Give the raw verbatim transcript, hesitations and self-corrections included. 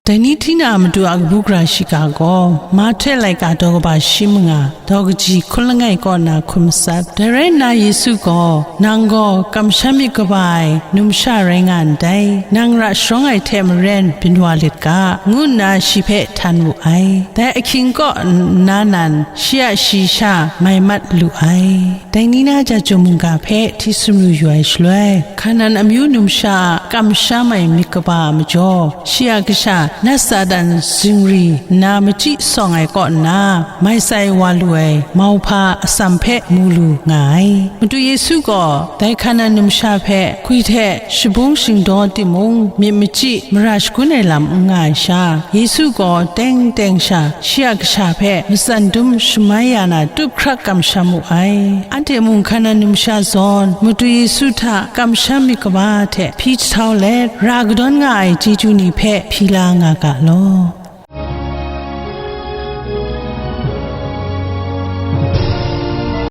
Dai ni hti na matu a kabu gara shiga gaw, Mahte laika daw kaba shi manga, daw kaji hkun langai kaw na hkun matsat. Dai rai nna Yesu gaw, "Nang gaw kamsham myit kaba ai numsha rai nga ndai, nang ra sharawng ai hte maren byin wa lit ga," ngu nna shi hpe htan wu ai. Dai ahkying kaw nna nan, shi a shayi sha mai mat lu ai. Dai ni na Jahtum mungga hpe hti sumru yu ai shaloi, Hkanan amyu numsha a kamsham ai myit kaba a majaw, shi a kasha nat Satan zingri nna machyi sawng ai kaw nna, mai tsai wa lu ai mauhpa atsam hpe mu lu nga ai. Madu Yesu gaw dai Hkanan numsha hpe hkwi hte shabung shingdaw timung, myit machyi mara shagun ai lam n nga ai sha, Yesu gaw teng teng sha shi a kasha hpe matsan dum shamai ya na tup hkrak kamsham wu ai. Anhte mung Hkanan numsha zawn, Madu Yesu hta kamsham myit kaba hte hpyi jahtau let, ra kadawn nga ai chyeju ni hpe hpyi la nga ga law.